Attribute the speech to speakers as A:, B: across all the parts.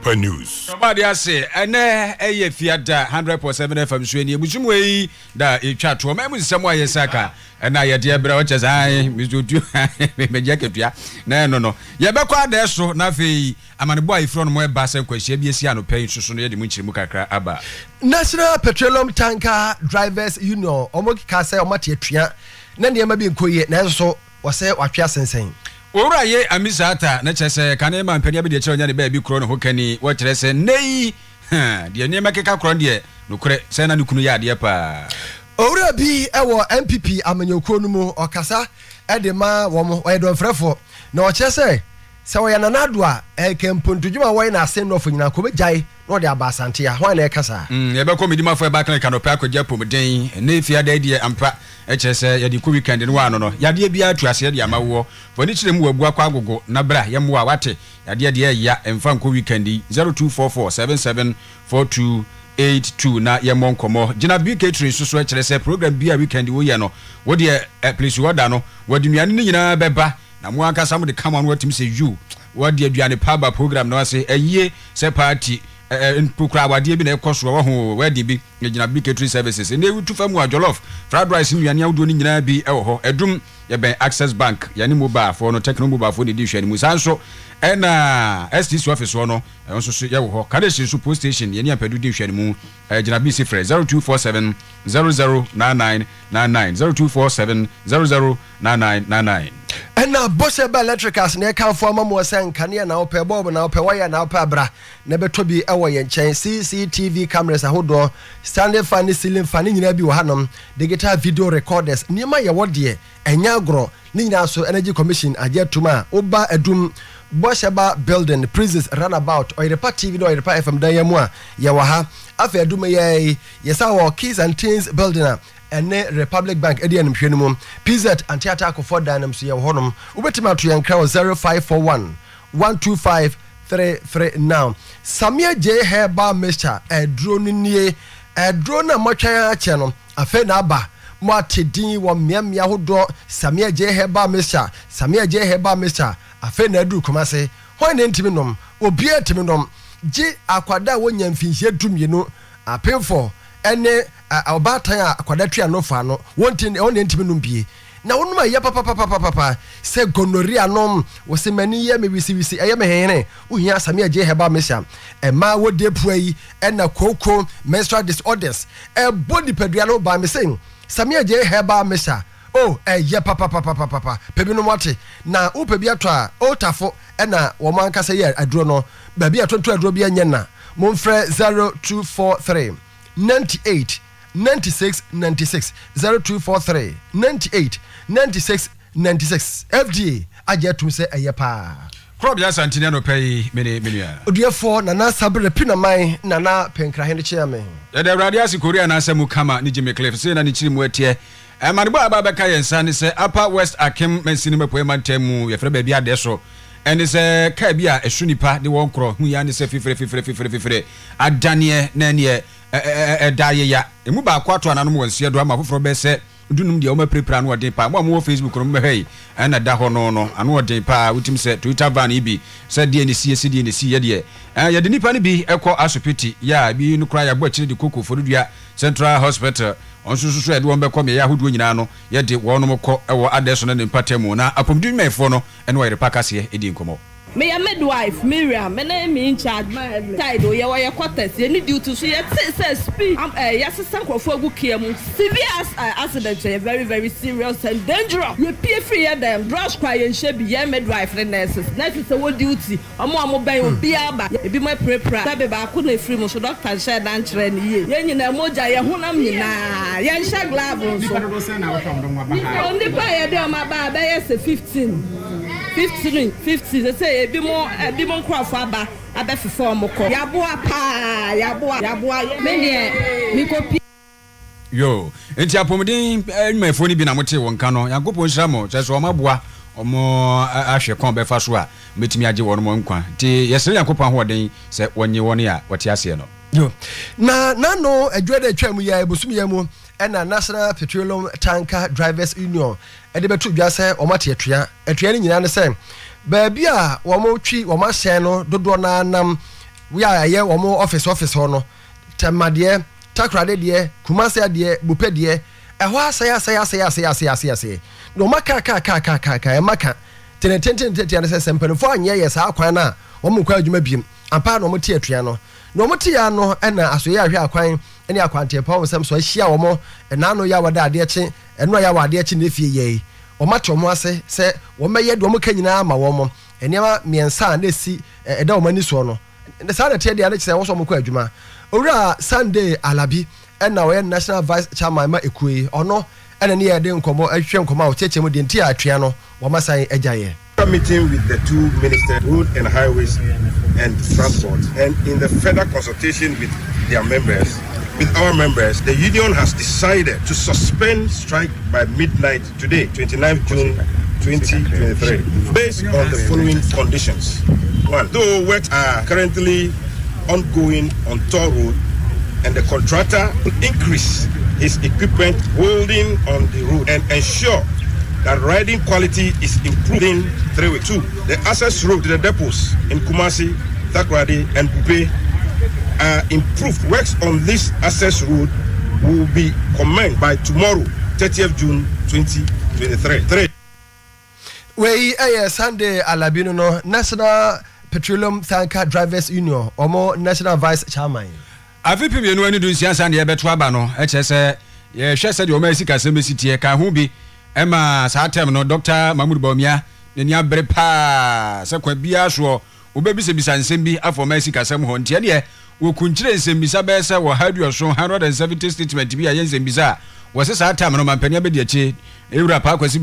A: Oyerepa News.
B: Ɔbɔadeɛ ase, ɛnɛ ɛyɛ Fiada 100.7 FM so nie, bosom wei da a ɛtwa toɔ, ma mu nsɛm a yɛsa ka ɛna yɛde ɛbrɛ ɔkyɛ sɛ ae Mr. Otu mɛgye akatua na ɛno no yɛbɛkɔ adɛɛ so na afei amanebɔ a ɛfiri ɔnom ɛba sɛ nkwanhyia bi asi anɔpa yi nso so no yɛde mu nkyerɛmu kakra aba.
C: National Petroleum Tanker Drivers Union wɔn ka sɛ wɔn ate atua na nneɛma bi nkɔ yie nanso Wɔsɛ watwe asensɛn.
B: Owura ye Amisa Atta na kyerɛ sɛ kane ma mpanin abɛdi akyire a ɔnya ne baabi korɔ ne ho kani wɔ kyerɛ sɛ nnɛ yi huh deɛ nneɛma keka korɔ no deɛ nokorɛ sɛ na ne kunu yɛ adeɛ paa.
C: Owura bi wɔ NPP amanyɔkuo no mu ɔkasa de ma wɔn, ɔyɛ dɔnfrɛfoɔ na ɔkyerɛ sɛ sɛ ɔyɛ Nana Addo a ɛnka mpontodwuma a wɔyɛ no Asen North nyinaa nka ɔbɛgyae na ɔde aba Asante a, hwan na ɛreka saa?
B: Yɛbɛkɔ Medimafo Herbal Clinic anɔpa akɔgye apɔmuden. Ɛnnɛ Fiada yi deɛ ampa kyerɛ sɛ yɛde kɔ weekend no ano no, yadeɛ biara tu aseɛ de ama woɔ. Fa w'ani kyerɛ mu wɔ Abuakwa Agogo na bra yɛmmoa wo, wate? Yadeɛ deɛ ɛya, mfa nkɔ weekend yi. 0244 77 4282 na yɛmmɔ nkɔmmɔ. Gyina B Catering nso so kyerɛ sɛ program biara weekend woyɛ no, wo deɛ place order no, wɔde nnuane no nyinaa bɛba na mo ankasa mode ka mo ano atim sɛ you Wɔde aduane pa ba program no ase. Ayie sɛ party eh, mpo koraa awadeɛ bi na ɛkɔ soɔ, wahu o, wedding bi, yɛgyina Big Catering Services. Ɛnnɛ wotu fa mu a, jollof, fried rice ne nnuane ahodoɔ no nyinaa bi wɔ hɔ. Adum, yɛbɛn Access Bank, yɛne mobile foɔ no, Tecno mobile foɔ na ɛdi nhwɛanimu. Saa nso ɛna STC office hɔ no, ɛno nso so yɛwɔ hɔ. Kaneshie nso, Post Station, yɛne Ampadu di nhwɛanimu. Gyina BC frɛ 0247 0099 99, 0247 009999.
C: Ɛna Boseba Electricals na ɛkamfo ama mo sɛ nkanea na wopɛ, bɔɔbo na wopɛ, wire na wopɛ a bra na bɛtɔ bi wɔ yɛn nkyɛn. CCTV cameras ahodoɔ, standing fan ne ceiling fan ne nyinaa bi wɔ hanom, digital video recorders, nneɛma yɛwɔ deɛ ɛnyɛ agorɔ. Ne nyinaa so Energy Commission agye atum a woba Adum, Bɔhyɛba Building, Prisons Runabout, Ɔyerepa TV ne Ɔyerepa FM dan yi mu a yɛwɔ ha. Afei Adum yɛi yɛsan wɔ Kids and Teens Building a ɛne Republic Bank adi animhwɛ no mu. PZ Anteata Akofoɔ dan no mu nso yɛwɔ hɔnom. Wobɛtumi ato yɛn nkra wɔ 0541 125 339. Samia J Herbal Mixture aduro no nie. Aduro no a moatwɛn akyɛ no, afei na aba. Moate din wɔ mmeammea ahodoɔ, Samia J Herbal Mixture, Samia J Herbal Mixture, afei na aduru Kumasi. Hwan na ɛntumi nnom? Obiara tumi nom, gye akwadaa a wanya mfinhyia 12, apemfoɔ ne ɔbaatan a akwadaa tua no fa no, wɔn na ɛntumi nom bie. Na wonom a ɛyɛ papapapapapa sɛ gonorrhea nom, wɔse m'ani yɛ me wisiwisi, ɛyɛ me henhene, wohia Samia J Herbal Mixture. Mmaa wɔdi apua yi ɛna kooko, menstrual disorders, ɛbɔ nipadua no ban, mese Samia J Herbal Mixture, oh ɛyɛ papapapapapa, pɛ bi nom wate, na wopɛ bi atɔ a, Otafo ɛna wɔn ankasa yɛ aduro no, baabi a yɛtontɔn aduro bi ɛnyɛ na, momfrɛ 0243 98 96 96 0243 98 96 96 FDA agye atum sɛ ɛyɛ paa.
B: Korɔbea Asanteni anɔpa yi me ne me nua.
C: Odiɛfoɔ Nana Sabere Pinaman Nana Penkrahene Kyeame.
B: Yɛda Awurade ase Korea n'asɛm mu kama ne Jimmy Cliff sei na ne kyiri mu ɛteɛ. Amanebɔ a aba abɛka yɛn nsa ne sɛ Upper West Akim mansini mu apueɛ mantam mu yɛfrɛ baabi Adɛso ɛne sɛ kaa bi a ɛso nipa de wɔn korɔ hu yi ara ne sɛ fifire fifire fifire fifire adaneɛ na ɛneɛ Ɛda ayeya. Emu baako ato ananom wɔ nseɛ do ama afoforɔ bɛyɛ sɛ dunum deɛ wɔapirapira ano ɔden paa. Mo a mowɔ Facebook no mommɛhwɛ yi ɛna ɛda hɔ no no ano ɔden paa. Wotumi sɛ Toyota van yi bi sɛ deɛ na ɛsiiɛ sɛ deɛ na ɛsiiɛ deɛ. Ɛɛ yɛde nnipa no bi kɔ asopiti yɛ a ebi no koraa yɛabɔ akyire de kɔ Koforidua Central Hospital. Wɔn nso so yɛde wɔn bɛkɔ mmeaeɛ ahodoɔ nyinaa no yɛde wɔnom kɔ wɔ Adɛso ne ne mpatamu na apɔmuden nnwumayɛfoɔ no ne Ɔyerepa Kaseɛ di nkɔmmɔ.
D: Meyɛ midwife, Miriam, me ne me in-charge ma Evelyn side o, yɛwɔ yɛ quarters, yɛnni duty so, yɛtee sɛ speed am eh, yɛasesa nkurɔfoɔ agu car mu, severe as eh, accident ɛyɛ very very serious and dangerous, yɛpue firi yɛ dan mu, drugs koraa yɛnhyɛ bi, yɛn midwife ne nurses, nurses ɛwɔ duty, wɔn a wɔbɛn obiara ba, ebinom apirapira, sɛbe baako na ɛfiri mu so, doctor nhyɛɛ da nkyerɛɛ no yie, yɛn nyinaa mogya, yɛn honam nyinaa, yɛnhyɛ glove nso. Nnipa a yɛde wɔn aba ha bɛyɛ sɛ 15. 15 50 sesei ebi mo ebi mo nkorɔfo aba abɛfefa ɔmo kɔ yaboa paa yaboa yaboa yɛ. Me deɛ me kɔ pie.
B: Yoo, enti apɔmuden nnwumayɛfoɔ no bi na motee wɔn nka no, Nyankopɔn nhyira mo, kyerɛ sɛ wɔn aboa wɔn ahwɛ kwan a wɔbɛfa so a wɔbɛtumi agye wɔn nkwa, nti yɛsrɛ Nyankopɔn ahoɔden sɛ wɔnye wɔn a wɔte aseɛ no.
C: Yo, na n'ano adwuma da atwa mu yi ara, bosom yi mu ɛna National Petroleum Tanker Drivers Union de bɛto dwa sɛ wɔate atua. Atua no nyinaa ne sɛ baabi a wɔtwi wɔn ahyɛn no dodoɔ no ara nam Wei a ɛyɛ wɔn office office hɔ no, Tema deɛ, Takoradi deɛ, Kumasi deɛ, Bupe deɛ, ɛhɔ asɛe asɛe asɛe asɛe asɛe asɛe asɛe. Na wɔn aka aka aka aka aka aka ɛma ka. Nti ne tenten ne tiatia ne sɛ, sɛ mpanimfoɔ anyɛ yɛ saa kwan no a, wɔn nkɔ adwuma biem. Ampa ara na wɔn te atua no. Na wɔn te ano na asoɛeɛ ahwɛ akwan ne akwantempɔn nsɛm so ahyia wɔn nnaano yi a wɔda adeɛ kye ɛno a yɛawɔ adeɛ kye ne fie yɛi. Wɔn ate wɔn ase sɛ wɔn bɛyɛ deɛ wɔn ka nyinaa ama wɔn. Nneɛma mmiɛnsa a na ɛsi ɛda wɔn ani soɔ no, saa na ɛteɛ deɛ a na kyerɛ sɛ ɛwɔ sɛ wɔn kɔ adwuma. Owura Sunday Alabi na ɔyɛ National Vice Chairman ma ekuo yi. Ɔno na ne yɛde nkɔmmɔ ɛhwehwɛ nkɔmmɔ a ɔkyerɛkyerɛ mu deɛ nti a atua no wɔn asan agyaeɛ.
A: After meeting with the two ministers, Road and Highways and Transport, and in the further consultation with their members, with our members, the union has decided to suspend strike by midnight today, 29 June 2023, based on the following conditions. One, though works are currently ongoing on Tor Road and the contractor will increase his equipment holding on the road and ensure that riding quality is improved in 3 weeks. Two, the access road to the depots in Kumasi, Takoradi, and Bupe are improved. Works on this access road will be commenced by tomorrow, 30th June 2023. Three.
C: Wei yɛ Sunday Alabi no no, National Petroleum Tanker Drivers Union wɔn National Vice Chairman.
B: Afe 2016 ansa na yɛbɛto aba no, kyerɛ sɛ yɛhwɛ sɛdeɛ ɔman sikasɛm bɛsi teɛ, ka ho bi ma saa tɛm no Dɔkta Mahmood Bawumia n'ani abere paa sɛ kwan biara soɔ wɔbɛbisabisa nsɛm bi afa ɔman sikasɛm hɔ. Nti ɛneɛ wɔkunkyire nsɛmbisa bɛyɛ sɛ 170, 170 statement bi a ɛyɛ nsɛmbisa a wɔse saa tɛm no mampanin abɛdi akyire Ewura Paa Kwasi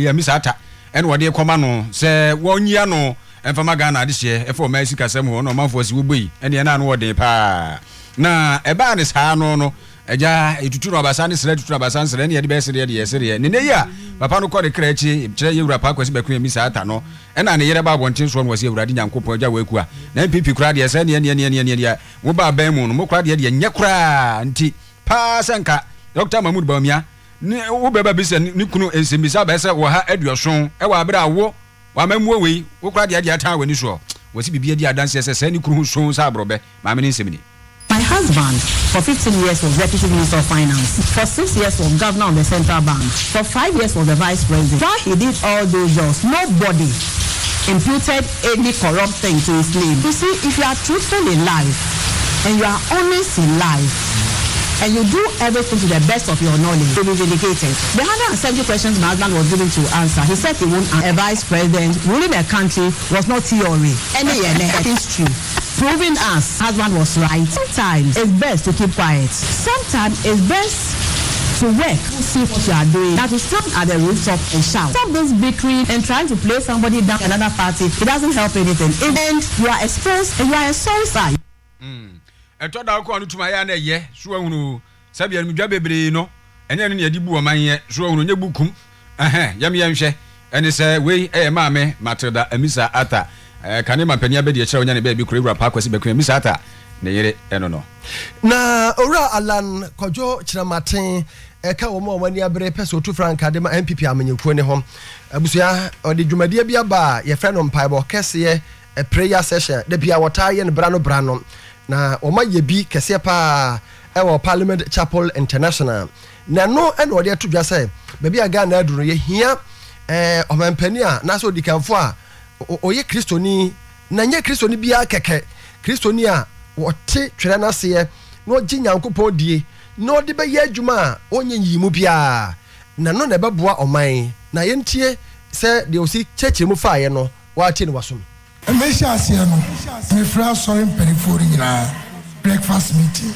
B: Amisa Atta ɛna wɔde rekɔma no sɛ wɔnyi ano mfa ma Ghana adehyeɛ ɛfa ɔman sikasɛm ho na ɔmanfoɔ se wɔbɔ yi ɛneɛ na ano wɔ den paa. Na ɛbaa ne saa no no agya ɛtutu no abasa ne serɛ tutu no abasa ne serɛ ɛne yɛde bɛyɛ sereɛ deɛ sereɛ ne nɛ yi a papa no kɔ ne kra akyi kyerɛ yɛwura Paa Kwasi Bɛko Amisa Atta no ɛna ne yerɛ ba abɔnten soɔ no wɔse Awurade Nyankopɔn agya wakua na NPP koraa deɛ sɛ neɛ neɛ neɛ neɛ neɛ mo ba aban mu no mo koraa deɛ deɛ nyɛ koraa nti paa sɛ nka Dr. Mahmood Bawumia ne wo bɛba bisa ne kunu nsɛmmisa bɛyɛ sɛ 170 wɔ abere a wo w'amammuo wei wo koraa deɛ deɛ ataa w'ani soɔ. Wɔse biribi adi adanseɛ sɛ sɛɛ ne kunu ho soo sɛ aborɔbɛ. Maame no nsɛm ni.
E: My husband for 15 years was deputy minister of finance, for 6 years was governor of the central bank, for 5 years was the vice president. While he did all those jobs, nobody imputed any corrupt thing to his name. You see, if you are truthful in life and you are honest in life and you do everything to the best of your knowledge, you'll be vindicated. The 170 questions my husband was given to answer, he said he won't answer. A vice president ruling a country was not theory, any history. Proving us husband was right. Sometimes it's best to keep quiet. Sometimes it's best to work, see what you are doing, than to stand at the rooftop and shout. Stop this bickering and trying to play somebody down another party. It doesn't help anything. In the end, you are exposed and you are a suicide.
B: Ɛtɔ da wokɔ ano tum ayɛ a na ɛyɛ so ahunu sɛbi animdwa bebree no ɛnyɛ ɛno na yɛde bu ɔman yɛ so ahunu nyɛ bu kum ɛhɛn yɛm yɛnhwɛ ɛne sɛ wei ɛyɛ maame Matilda Amisa Arthur ɛɛ kane mampanin abɛdi akyire a ɔnya ne baabi koro Ewura Paa Kwasi Bɛko Amisa Arthur ne yere ɛno no.
C: Na Owura Allan Kwadwo Kyerematen ka wɔn a wɔn ani abere pɛ sɛ wɔtu frankaa de ma NPP amanyɔkuo no ho. Abusua, ɔde dwumadie bi aba a yɛfrɛ no Mpaebɔ Kɛseɛ Prayer Session. Da biara wɔtaa yɛ no berano berano. Na wɔayɛ bi kɛseɛ pa ara wɔ Parliament Chapel International. Na ɛno na wɔde ato dwa sɛ baabi a Ghana aduru no, yɛhia ɔmampanin a anaasɛ odikanfoɔ a ɔyɛ Kristoni, na nyɛ Kristoni biara kɛkɛ, Kristoni a ɔte twerɛ no aseɛ na ɔgye Nyankopɔn die na ɔde bɛyɛ adwuma a ɔnyɛ nyiyimu biara, na ɛno na ɛbɛboa ɔman. Na yɛntie sɛ deɛ ɔsi kyerɛkyerɛ mu faeɛ no, woatie no w'asom.
F: Mehyɛ aseɛ no, mefrɛ asɔre mpaninfoɔ no nyinaa breakfast meeting.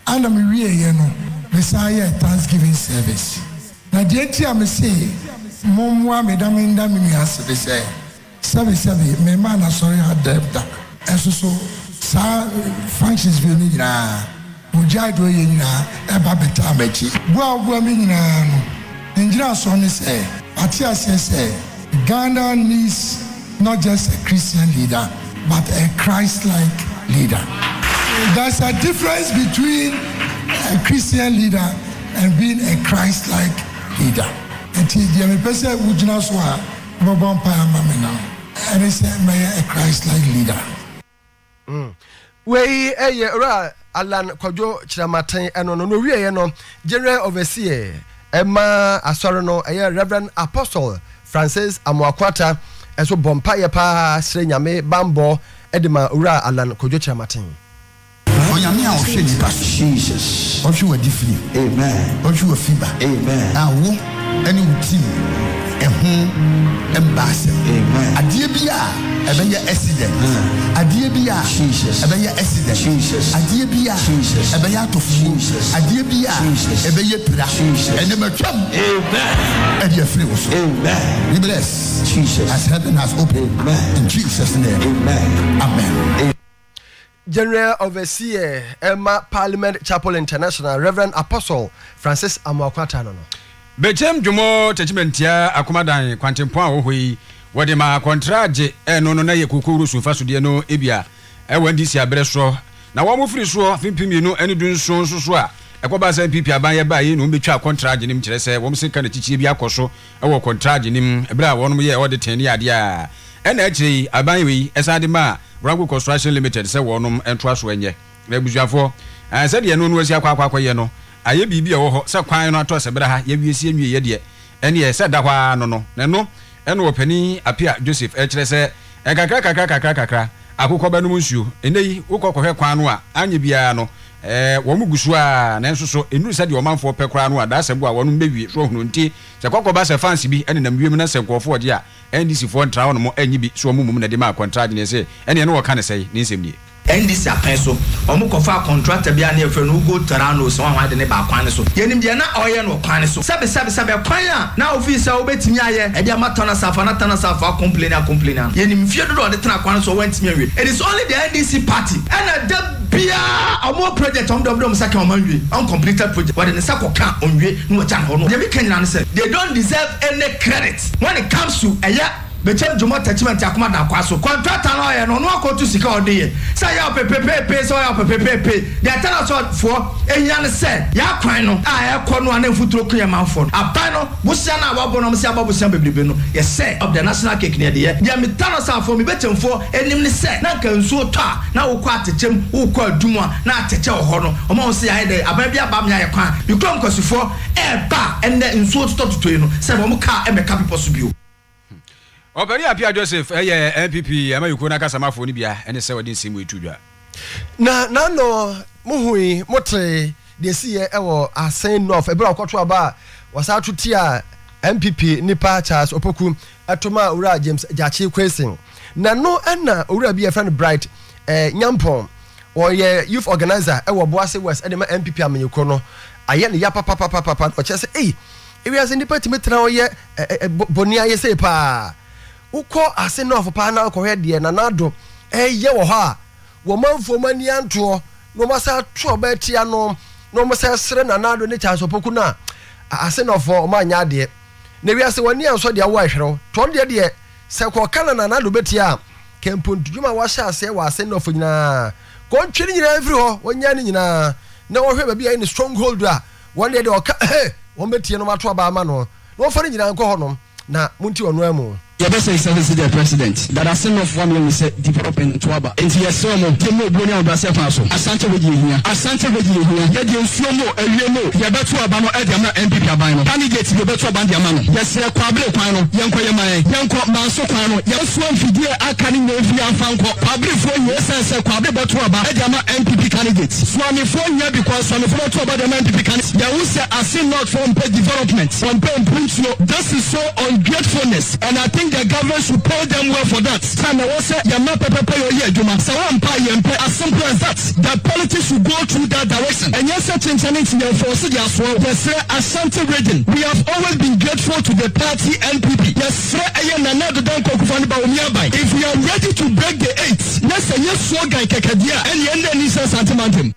F: Ana mewieeɛ no, mesan yɛɛ thanksgiving service. Na deɛ nti a mese mommoa me na menda me nua ase ne sɛ, sɛbesɛbe memmaa no asɔre ha dɛm da. Nso so saa functions bio no nyinaa, Ogyae deɛ ɔyɛ nyinaa ɛba bɛtaa m'akyi. Boa a woboa me nyinaa no, ne ngyinasoɔ ne sɛ mate aseɛ sɛ Ghana needs not just a Christian leader but a Christ-like leader. There's a difference between a Christian leader and being a Christ-like leader. Nti deɛ mepɛ sɛ wogyina so a wobɛbɔ mpaeɛ ama me no ɛne sɛ mɛyɛ a Christ-like leader.
C: Mm. Wei yɛ Owura Allan Kwadwo Kyerematen ɛno no, na ɔwieɛ no, General Overseer ma Asɔre no, ɛyɛ Rev. Apostle Francis Amoako-Attah nso bɔ mpaeɛ paa srɛ Nyame banbɔ de ma Owura Allan Kwadwo Kyerematen.
G: Onyame a ɔhwɛ nipa so.
H: Jesus.
G: Ɔhwɛ w'adifiri.
H: Amen.
G: Ɔhwɛ w'afiba.
H: Amen.
G: A wo ɛne wo team ɛho mba asɛm.
H: Amen.
G: Adeɛ bi a ɛbɛyɛ accident. Adeɛ bi a
H: Jesus.
G: ɛbɛyɛ accident.
H: Jesus.
G: Adeɛ bi a
H: Jesus.
G: ɛbɛyɛ atɔfoɔ.
H: Jesus.
G: Adeɛ bi a
H: Jesus.
G: ɛbɛyɛ pira.
H: Jesus.
G: Ɛnɛ matwam
H: Amen.
G: ɛde afiri wo so.
H: Amen.
G: Be blessed.
H: Jesus.
G: As heaven has opened.
H: Amen.
G: In Jesus' name.
H: Amen.
G: Amen.
C: General Overseer ma Parliament Chapel International, Rev. Apostle Francis Amoako-Attah no no.
B: Bekyem Dwomo Techimantia Akomadan kwantempɔn a ɛwɔ hɔ yi, wɔde maa kɔntragye ɛno no na ɛyɛ kooko wuro so mfasodeɛ no bi a ɛwɔ NDC aberɛ soɔ na wɔn firi soɔ afe 2017 nso so a ɛkɔbaa sɛ NPP aban yɛ baeɛ yi na wɔn bɛtwaa kɔntragye no mu kyerɛ sɛ wɔn se ka na kyikyie bi akɔ so wɔ kɔntragye no mu berɛ a wɔn yɛɛ auditing ne adeɛ a ɛna akyire yi aban wei san de maa Rango Construction Limited sɛ wɔnom ntoa so nyɛ. Na abusuafoɔ, ɛɛ sɛdeɛ ɛno no asi akɔ akɔ akɔyɛ no, ayɛ biribi a ɛwɔ hɔ sɛ kwan no atɔ sɛ berɛ ha yɛawie sie nwieɛ deɛ, ɛnneɛ sɛ ɛda hɔ ara no no. Na ɛno na ɔpanin Appiah Joseph rekyerɛ sɛ nkakra kakra kakra kakra, akokɔ bɛnom nsuo. Ɛnnɛ yi, wokɔ kɔhwɛ kwan no a, anyɛ biara no, ɛɛ wɔn gu so ara, nanso so ɛnnuru sɛdeɛ ɔmanfoɔ pɛ koraa no a, dasɛbo a wɔnom bɛwie. So ahunu? Nti sɛ kɔkɔba sɛ fans bi nenam wiem na sɛ nkurɔfoɔ gye a, NDC foɔ ntra hɔ nom nnye bi so wɔn mmom na ɛde maa kɔntragye no yɛse ɛneɛ ne wɔka no sɛe? Ne nsɛm nie.
I: NDC apɛn so, wɔn kɔ faa kɔntrata bi a na yɛfrɛ no Ugo Terrano sɛ wɔn de no baa kwan no so. Yɛnim deɛ na ɔreyɛ no wɔ kwan no so. Sɛbe sɛbe sɛbe ɛkwan a na ofii sɛ wobɛtumi ayɛ ɛde ama Tana Salfa na Tana Salfa akɔmpleni akɔmpleni ano. Yɛnim mfie dodoɔ a ɔde tenaa kwan no so a wantumi anwie. It is only the NDC party ɛna da biara wɔn wɔ project a wɔn de wɔn de wɔn nsa ka wɔn anwie, uncompleted project, wɔde ne nsa kɔ ka a ɔnwie na wɔgya no hɔ no. Deɛ meka nyinaa ne sɛ they don't deserve any credit when it comes to ɛyɛ Bekyem Dwuma Tachimante Akoma Dankwah so contractor no a ɔyɛ no ɔno akɔtu sika a ɔde yɛ sɛ ɛyɛ ɔpepepeepee sɛ ɔyɛ ɔpepepeepee deɛ Tanasofoɔ hia ne sɛ yɛn akwan no a ɛkɔ no a na mfuturo ku yɛn manfoɔ no aban no bosea no a wabɔ no ɔmo sɛ yɛabɔ bosea bebrebe no yɛsɛ of the national cake no yɛde yɛ deɛ me Tanasafoɔ me Bekyemfoɔ nim ne sɛ na nka nsuo tɔ a na wokɔ atɛkyɛm wokɔ adum a na atɛkyɛ wɔ hɔ no ɔmo ahu sɛ yɛayɛ dɛ aban bi aba ama yɛayɛ kwan me kurom Kwasifoɔ ɛɛba a ɛnnɛ nsuo totɔ totɔ yi no sɛ wɔn kaa ɛmmɛka bepɔ so bio.
B: Ɔpanin Appiah Joseph yɛ NPP amayukuo no akasamafoɔ no bia ne sɛ ɔde nsɛm wei to dwa.
C: Na n'ano mohui, motee deɛ ɛsiiɛ wɔ Asen North ɛberɛ a wɔkɔto aba a wɔsan to tiaa NPP nipa Charles Opoku to maa Owura James Gyakye Quayson. Na no na owura bi a yɛfrɛ no Bright eh, Nyampong, ɔyɛ youth organizer wɔ Boase West de ma NPP amanyɔkuo no, ayɛ ne ya papapapapa na ɔkyerɛ sɛ ei, ewiase nnipa tumi tena hɔ yɛ bɔne ayɛ sei paa. Wokɔ ase North paa na wokɔhwɛ deɛ Nana Addo ɛyɛ wɔ hɔ a, wɔn manfoɔ mu ani antoɔ na wɔn asan ato ɔba atia no na wɔn san srɛ Nana Addo ne Charles Opoku no a, ase Northfoɔ wɔn anyɛ adeɛ. Na wiase wɔn ani ansɔ deɛ awo ɛhwerɛw. Tɔn deɛ deɛ sɛ kɔka na Nana Addo bɛtia a, kɛ mpontudwuma a wɔahyɛ aseɛ wɔ ase North nyinaa, kɔntwe ne nyinaa mfiri hɔ, wɔnyaa ne nyinaa na wɔhwɛ baabi a ɛyɛ ne stronghold a, Wɔn deɛ deɛ ɔka he, wɔn bɛtie no, wɔato aba ama no, na wɔmfa ne nyinaa nkɔ hɔnom, na monti ɔno ara mu.
J: Yɛbɛsɛ Excellency the President dada se North wa meahu sɛ development nto aba nti yɛsrɛ mo yɛmmɔ obuo ne ahobrɛaseɛ kwan so. Asante region hia Asante region hia yɛdeɛ nsuo mo awie mo yɛbɛto aba no de ama NPP aban no candidate bi yɛbɛto aba no de ama no yɛsrɛ Kwabere kwan no yɛnkɔ yɛma yɛn yɛnkɔ Manso kwan no yɛnsoa mfidie a aka no nyinaa mfiri amfa nkɔ Kwaberefoɔ hia ɛsiane sɛ Kwabe bɛto aba de ama NPP candidate. Suamefoɔ hia bi kɔ Suamefoɔ bɛto aba de ama NPP candidate. Yɛhu sɛ Asin North foɔ mpɛ development, wɔmpɛ mpuntuo. This is so ungratefulness and I think the government should pay them well for that. Time ɛwɔ sɛ yɛma pɛpɛpɛ yɛ ɔyɛ adwuma. Sɛ wɔmpɛ a yɛmpɛ, as simple as that. The politics should go through that direction. Ɛnyɛ sɛ kyenkyɛne nti yɛn force de asoa wo. Yɛsrɛ Ashanti region, we have always been grateful to the party NPP. Yɛsrɛ ɛyɛ Nana Addo Dankwa Akufo ne Bawumia aban, if we are ready to break the eight, Na sɛ ɛnyɛ slogan kɛkɛ deɛ a, ɛnneɛ ɛnna nni sɛ Asante mantam.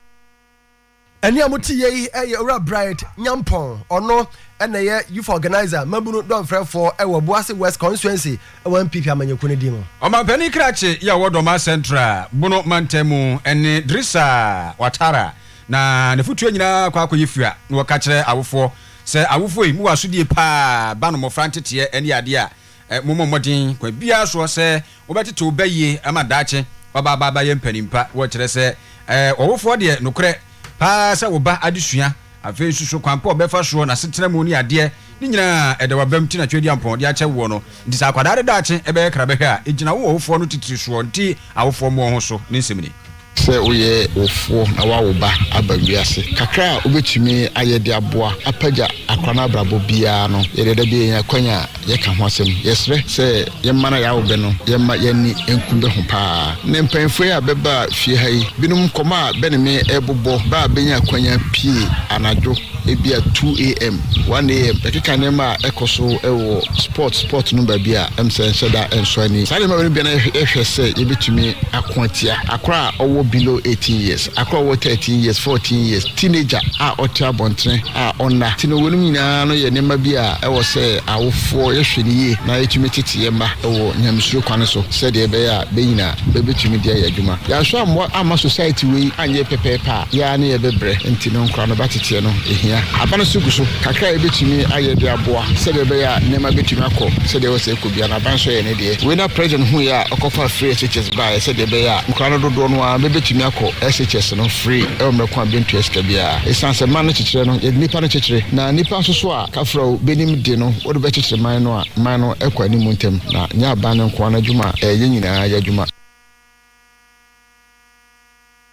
C: Ɛnne a mote yɛ yi yɛ Owura Bright Nyampong, ɔno na ɛyɛ Youth Organiser, Mmabunu Dɔmfrɛfoɔ wɔ Obuasi West Constituency wɔ NPP amanyɔkuo no din mu.
B: Ɔmanpanin krakye yi a ɔwɔ Dormaa Central, Bono mantam mu ne Drissa Ouattara na n'afotuo nyinaa kɔ akɔyɛ fua na wɔka kyerɛ awofoɔ sɛ awofoɔ yi mowɔ asodie paa ba no mmɔfra nteteɛ ne adeɛ a mommɔ mmɔden kwan biara soɔ sɛ Wobɛtete wo ba yie ama daakye. waba aba abɛyɛ mpanin pa. Wɔkyerɛ sɛ ɛɛ ɔwofoɔ deɛ nokorɛ paa sɛ wo ba adesua, afei nso so kwan pa ɔbɛfa soɔ, n'asetena mu ne adeɛ, ne nyinaa ɛda w'abam nti na Tweaduampɔn de akyɛ woɔ no. Nti sɛ akwadaa no daakye ɛbɛyɛ krabɛhwɛ a, ɛgyina wo ɔwofoɔ no titiri soɔ nti awofoɔ mmoa ho so ne nsɛm ni.
G: Sɛ woyɛ wofoɔ na woawo ba aba wiase, kakra a wobɛtumi ayɛ de aboa apagya akora no abrabɔ biara no, yɛdeɛ da biara yɛnya kwan a yɛka ho asɛm. Yɛsrɛ sɛ yɛmma no a yɛawo bɛ no, yɛmma yɛn ani nku bɛ ho paa. Nnɛ mpanyimfoɔ yi a bɛbaa fie ha yi, binom nkɔmmɔ a bɛ ne me rebobɔ bɛ a bɛnya akwanya pie anadwo, ebia 2 am, 1 am, bɛkeka nneɛma a ɛkɔ so wɔ sport sport no baabi a ɛm sɛ ɛnhyɛ da nsɔ ani. Saa nneɛma wei no bia na yɛhwɛ sɛ yɛbɛtumi ako atia akora a ɔwɔ below 18 years, akora a ɔwɔ 13 years, 14 years, teenager a ɔte abɔntene a ɔnna. Nti no weinom nyinaa no yɛ nneɛma bi a ɛwɔ sɛ awofoɔ yɛhwɛ no yie na yɛtumi tete yɛn mma wɔ nyamesuro kwan so sɛdeɛ ɛbɛyɛ a bɛnyini a bɛbɛtumi de ayɛ adwuma. Yɛanhwɛ ammoa amma society wei anyɛ pɛpɛɛpɛ a, yɛn ara ne yɛbɛbrɛ. Nti no nkora no ba teteɛ no ɛhia. Aba no nso gu so. Kakra a yɛbɛtumi ayɛ de aboa sɛdeɛ ɛbɛyɛ a nneɛma bɛtumi akɔ sɛdeɛ ɛwɔ sɛ ɛkɔ biara no, aba nso yɛ ne deɛ. Wei na President huiɛ a ɔkɔfaa free SHS baeɛ sɛdeɛ ɛbɛyɛ a nkora no dodoɔ no ara bɛbɛtumi akɔ SHS no free wɔ mmerɛ ko a bɛntua sika biara. Ɛsiane sɛ man no kyekyerɛ no, yɛde nnipa no kyekyere, na nnipa nso so a kafra o, bɛnim de no, wode bɛkyekyere man no a, man no kɔ anim ntɛm. Na nyɛ aban no nko ara n'adwuma, ɛyɛ yɛn nyinaa yɛn adwuma.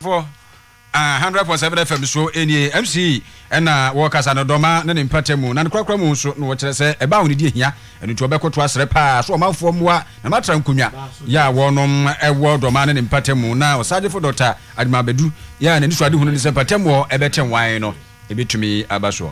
B: Foɔ ah 100.7 FM so nie MC ɛna wɔkasa no dɔma ne ne mpata mu na ne korakora mu nso na wɔkyerɛ sɛ ɛba ahonidi ahia ɛno nti wɔbɛkoto asrɛ paa so ɔmanfoɔ mmoa na matra nkonnwa yɛ a wɔnom ɛwɔ dɔma ne ne mpata mu na ɔsagyefo Dɔkta Adwuma Badu yɛ a n'ani so adehunu ne sɛ mpatamuɔ ɛbɛte nwan no ɛbɛtumi aba soɔ.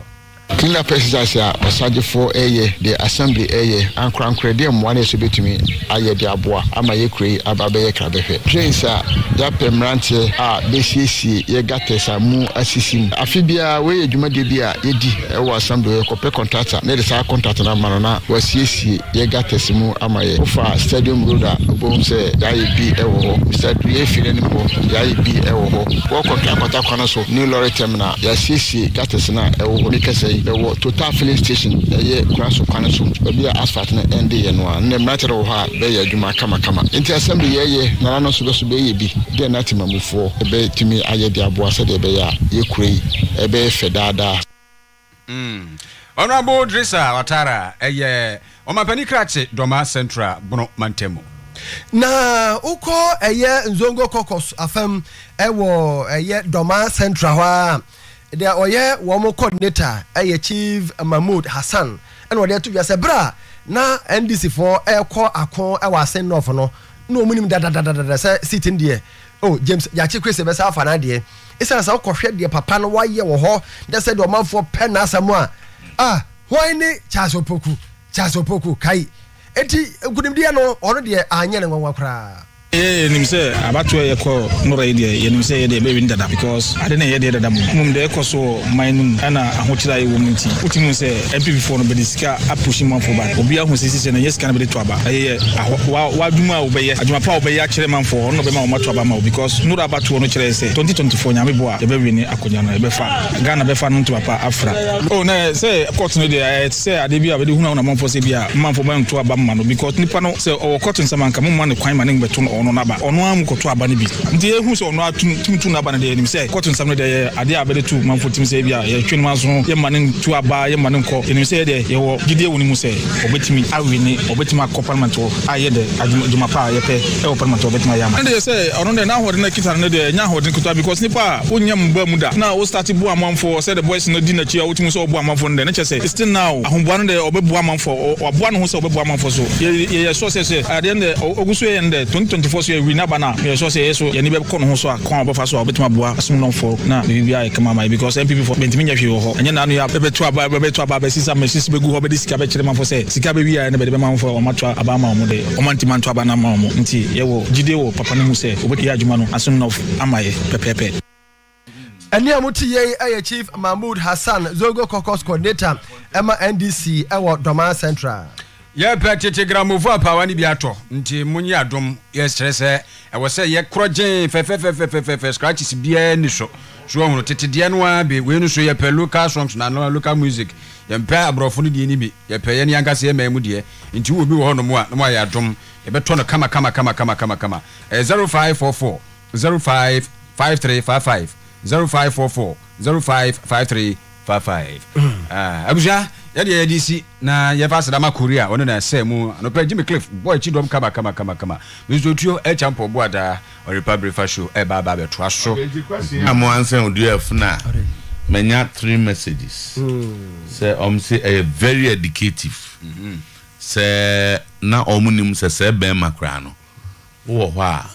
G: Clean up exercise a ɔsagyefoɔ reyɛ, deɛ assembly reyɛ, ankorankorɛ deɛ mmoa no yɛso bɛtumi ayɛ de aboa ama yɛ kuro yi aba abɛyɛ krabɛhwɛ. Drains a yɛapɛ mmeranteɛ a bɛsiesie yɛ gutters a mu asisi mu. Afe biara wei yɛ dwumadie bi a yɛdi wɔ assembly hɔ, yɛkɔpɛ contractor na yɛde saa contract no ama no na wasiesie yɛ gutters mu ama yɛ. Wofa stadium road a wobɛhu sɛ yɛayɛ bi wɔ hɔ. Mister Aduruyɛ fie no anim hɔ yɛayɛ bi wɔ hɔ. Wɔkɔ Nkwanta kwan no so, new lorry terminal, yɛasiesie gutters no a ɛwɔ hɔ. Mekasa yi, mewɔ Total filling station, ɛyɛ Kuraso kwan no so, baabi a asphalt no ɛnde yɛ no a. Nnɛ mmeranteɛ no wɔ hɔ a bɛyɛ adwuma kamakama. Nti assembly yɛyɛ, Nana no nso bɛso bɛyɛ bi. Dɛn na temamufoɔ bɛtumi ayɛ de aboa sɛdeɛ ɛbɛyɛ a yɛ kuro yi ɛbɛyɛ fɛ daa daa?
B: Honourable Drissa Ouattara yɛ Ɔmanpanin Krakye Dɔma Central Bono Mantam mu.
C: Na wokɔ ɛyɛ Nzongo Caucus afam ɛwɔ ɛyɛ Dɔma Central hɔ a, deɛ ɔyɛ wɔn coordinator ɛyɛ Chief Mahmood Hassan ɛna ɔde ato dwa sɛ berɛ a na NDC foɔ ɛrekɔ ako ɛwɔ Asen North no, na wɔn nim dadadadada sɛ seat no deɛ oh James Gyakye Quaye bɛsa afa n'adeɛ. Esiane sɛ wokɔhwɛ deɛ papa no wayɛ wɔ hɔ ne sɛdeɛ ɔmanfoɔ pɛ n'asɛm a, ah, hwan ne Charles Opoku? Charles Opoku, kai. Enti nkunimdie no, ɔno deɛ anyɛ no nwanwa koraa.
K: Yɛ nim sɛ abatoɔ a yɛkɔ nora yi deɛ yɛnim sɛ yɛdeɛ yɛbɛ win dada because ade no yɛ deɛ dada mmom mmom deɛ ɛkɔ so wɔ man no mu ɛna ahokyere a yɛwɔ mu nti wotumi hu sɛ NPP foɔ no bɛde sika apushi manfoɔ but obiara hu sɛ sisɛ no ɛnyɛ sika na bɛde to aba ɛyɛ wa w'adwuma a wobɛyɛ adwuma pa a wobɛyɛ akyerɛ manfoɔ ɔno na ɔbɛma wɔn ato aba ama wo because nora abatoɔ no kyerɛɛ sɛ 2024 Nyame boa a yɛbɛ wini akonya no yɛbɛfa Ghana bɛfa no ntoma pa afra. Oh na sɛ court no deɛ ɛyɛ te sɛ adeɛ bi a bɛde hunahuna manfoɔ sɛ bi a manfoɔ bɛnto aba mma no because nipa no sɛ ɔwɔ court nsɛm anka momma no kwan ma ne mbɛto no ɔno n'aba ɔno ara mu kɔto aba no bi nti yɛhu sɛ ɔno ara tumi to n'aba no deɛ yɛnim sɛ court nsɛm no deɛ ɛyɛ adeɛ a bɛde to manfoɔ tim sɛ bi a yɛtwe no aso yɛmma no ntu aba yɛmma no nkɔ yɛnim sɛ yɛdeɛ yɛwɔ gyidie wɔ ne mu sɛ Ɔbɛtumi awe ne, ɔbɛtumi akɔ parliament hɔ ayɛ dɛ adwuma pa a yɛpɛ wɔ parliament hɔ ɔbɛtumi ayɛ ama. Ɛno deɛ sɛ ɔno deɛ n'ahoɔden a ɛkita no no deɛ ɛnyɛ ahoɔden ketewa because nipa a wonnya mmoa mu da na wo start boa amanfoɔ sɛ the boys no di n'akyi a wotumi sɛ ɔboa amanfoɔ no deɛ ne kyerɛ sɛ still now ahoboa no deɛ ɔbɛboa amanfoɔ waboa ne ho sɛ ɔbɛboa amanfoɔ so yɛ yɛyɛ sure sɛ sɛ adeɛ no deɛ ɔgu so yɛ no deɛ 2024 so yɛ wi n'aba no a yɛ sure sɛ yɛ so yɛn ani bɛkɔ ne ho so a kwan a ɔbɛfa so a ɔbɛtumi aboa asomdɔmfoɔ na biribiara ayɛ kama ama yɛ because NPP foɔ bɛntumi nyɛ hwee wɔ hɔ ɛnyɛ n'ano yɛ a bɛbɛto aba bɛbɛto aba abɛsisa machines bɛgu hɔ bɛde sika bɛkyerɛ manfoɔ sɛ sika bɛwi a ɛna bɛde bɛma manfoɔ a wɔn ato aba ama wɔn de wɔn antumi anto aba no amma wɔn nti yɛwɔ gyidie wɔ papa no mu sɛ ɔbɛyɛ adwuma no asomdɔmf ama yɛ pɛpɛɛpɛ.
C: Ɛnne a mote yei yɛ Chief Mahmood Hassan, Zongo Caucus Coordinator ma NDC wɔ Dormaa Central.
B: Yɛpɛ tete gramofo apaawa no bi atɔ, nti monyɛ adom. Yɛsrɛ sɛ ɛwɔ sɛ yɛ korɔgyenn fɛfɛfɛfɛfɛfɛ, scratches biara nni so. So wahunu? Tete deɛ no ara bi. Wei no so yɛpɛ local songs na anaa local music. Yɛmpɛ aborɔfo no deɛ no bi. Yɛpɛ yɛn ankasa yɛn man mu deɛ. Nti wowɔ bi wɔ hɔnom a, na moayɛ adom. Yɛbɛtɔ no kama kama kama kama kama kama. Ɛyɛ 0544 05 5355, 0544 05 53 55. Ah, abusua, yɛdeɛ yɛde si na yɛfa aseda ma Korea, ɔno na ɛsɛ mu. Anɔpa Jimmy Cliff bɔ akyi dɔm kama kama kama kama. Mr. Otuo, ɛkya mpɔ bo adaa, ɔrepa bere fa show ɛba aba abɛtoa so.
L: Okay, nti question a mo answer odua afunu a manya three messages sɛ ɔmo se ɛyɛ very educative sɛ na ɔmo nim sɛ sɛ bɛɛma koraa no wowɔ hɔ a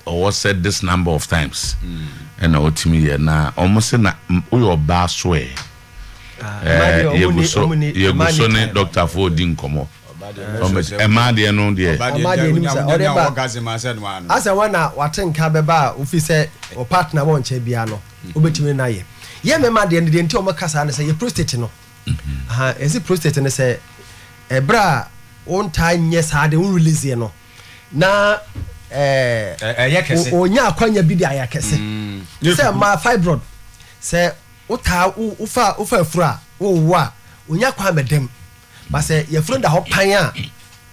L: ɔwɔ sɛ this number of times ɛna ɔtumi yɛ na ɔmo se na woyɛ ɔbaa so ɛ ɛɛ yɛgu so yɛgu so ne doctor fo di nkɔmɔ ɛmaa deɛ no deɛ.
C: Ɔmaa deɛ nim sɛ ɔde ba asɛ wɔn na wate nka bɛba a ofi sɛ o partner wɔ nkyɛn biara no wobɛtumi no ayɛ yɛ mɛma deɛ no deɛ nti wɔn ka saa no sɛ yɛ prostate no ɛsi prostate no sɛ ɛberɛ a wontaa nyɛ saa de wo release no na
B: ɛyɛ kɛse.
C: Ɔnya akwanya bi de ayɛ kɛse. Sɛ mmaa fibroid sɛ wotaa wofa wofa afuru a wowo a ɔnya kwan bɛdam ba sɛ yɛfunu da hɔ pan a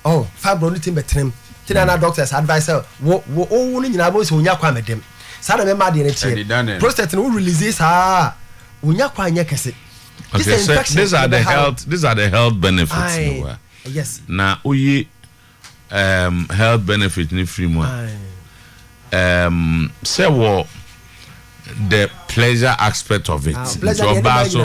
C: oh fibroid no tumi bɛtenam ti na na doctors advice sɛ wo wo wo no nyinaa bɛ sɛ ɔnya kwan bɛdam saa na mɛma adeɛ no teɛ prostate no wo release saa ɔnya kwan nyɛ kɛse.
L: Okay, so these are the health these are the health benefits. Aye,
C: yes.
L: Na oyi um, health benefit ne firi mu a um, sɛ wɔ the pleasure aspect of it ah, nti ɔbaa so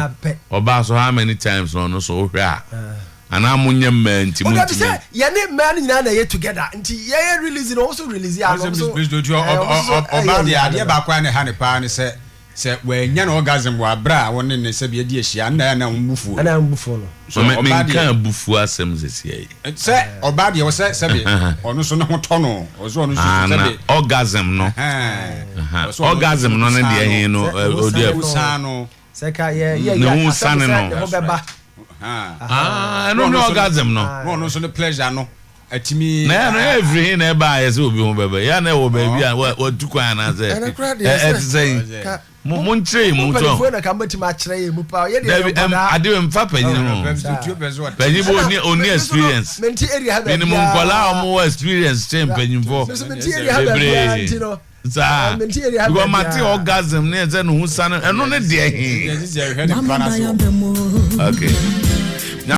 L: ɔbaa so how many times na ɔno so wohwɛ a ah. anaa mo nyɛ mmaa nti mo ntumi.
C: sɛ yɛne mmaa no nyinaa na ɛyɛ together nti yɛyɛ release no ɔmo so release yɛ ano ɔmo so
B: ɔbaa deɛ adeɛ baako a na ɛha ne paa ne sɛ Sɛ wannya no orgasm wɔ aberɛ a wɔne ne sɛbi adi ahyia a, nna ɛyɛ a na wɔn bo fuo no.
C: Ɛna wɔn bo fuo no.
B: So ɔbaa
L: deɛ.
B: Menka
L: abufuo asɛm sesia yi.
B: Sɛ ɔbaa deɛ ɔsɛ sɛbi ɔno nso ne ho tɔ no, ɔsɛ ɔno nso
L: Ah, na
B: sɛbi.
L: orgasm no.
B: Ɛhɛn. Ɔsɛ ɔno
L: Orgasm no ne deɛ he no,
B: ɔdi
L: afu.
B: San no.
C: Sɛ ka yɛ yɛ
L: Ne
C: yɛ
L: ho
C: asɛm
L: sane
C: sɛ
L: no.
C: ne ho bɛba.
L: Ah, ɛno ne orgasm no.
B: Na ɔno nso ne pleasure no atumi.
L: Na ɛno yɛ firi he na ɛba a yɛ sɛ obi ho bɛba? Yɛ a na ɛwɔ baabi a watu kwan anaasɛ
C: Ɛno koraa deɛ
L: ɛte
C: sɛ
L: sɛn?
C: ka
L: Mo monkyerɛ yɛ
C: mo
L: mu tɔ.
C: mpanimfoɔ na ka mobɛtumi akyerɛ yɛ mu paa yɛ deɛ
L: Dabi
C: yɛ
L: ɛm
C: nkwadaa.
L: ade mfa panyin ho. Panyin bɛ onni onni experience.
C: Mente area ha
L: Menim nkwadaa a wɔwɔ experience kyɛn mpanyinfoɔ
C: Me nso mente area ha baabiara
L: bebree.
C: nti no.
L: Saa
C: Mente area ha
L: because mate
C: baabiara.
L: orgasm ne ɛsɛ ne ho sane ɛno ne deɛ he. Okay.